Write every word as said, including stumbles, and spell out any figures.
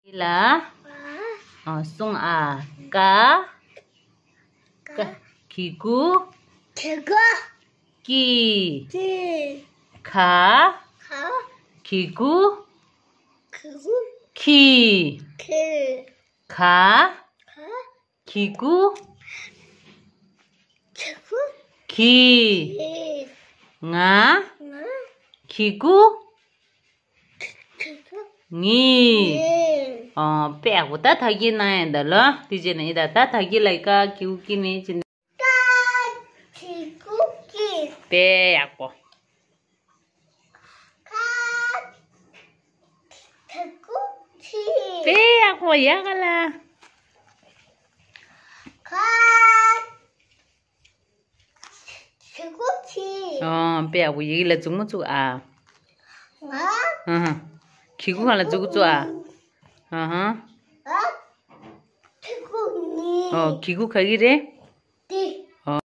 འདི་ལ། ཨ། གསུང་ཨ། ཀ། ཀ། གི་གུ། གི་གུ། ཀི། ཀི། ག། ག། གི་གུ། གི་གུ། ཁི། ཁི། ག། ག། གི་གུ། གི་གུ། གི། གི། ང་། ང་། གི་གུ། གི་གུ། ངི། ངི། ཨོ། དཔེ་ཡག་པོ། ད་དག་སྐྱེལ་གནང་ཡ་ད་ལོ། དེ་རྗེས་ནས་ཡིན་ད། ད་དག་སྐྱེལ་ལ་ཀ་གི་གུ་ཀི་ནི་ཅི། ཀ་གི་གུ་ཀི། དཔེ་ཡག་པོ། ཁ། གི་གུ་ཁི། དཔེ་ཡག་པོ། ཡ་ག་ལ། ཁ། གི་གུ་ཁི། ཨོ། དཔེ་ཡག་པོ། ཡི་གེ་ལ་མཛུབ་མོ་བཙུགས་ཨ། ང་། ཨ་ཧ། གི་གུ་སྒང་ལ་མཛུབ་གུ་བཙུགས་ཨ། ཨ་ཧ། ཨ། གི་གུ་ནི། ཨོ། གི་གུ་ག་གི་རེད། དེ།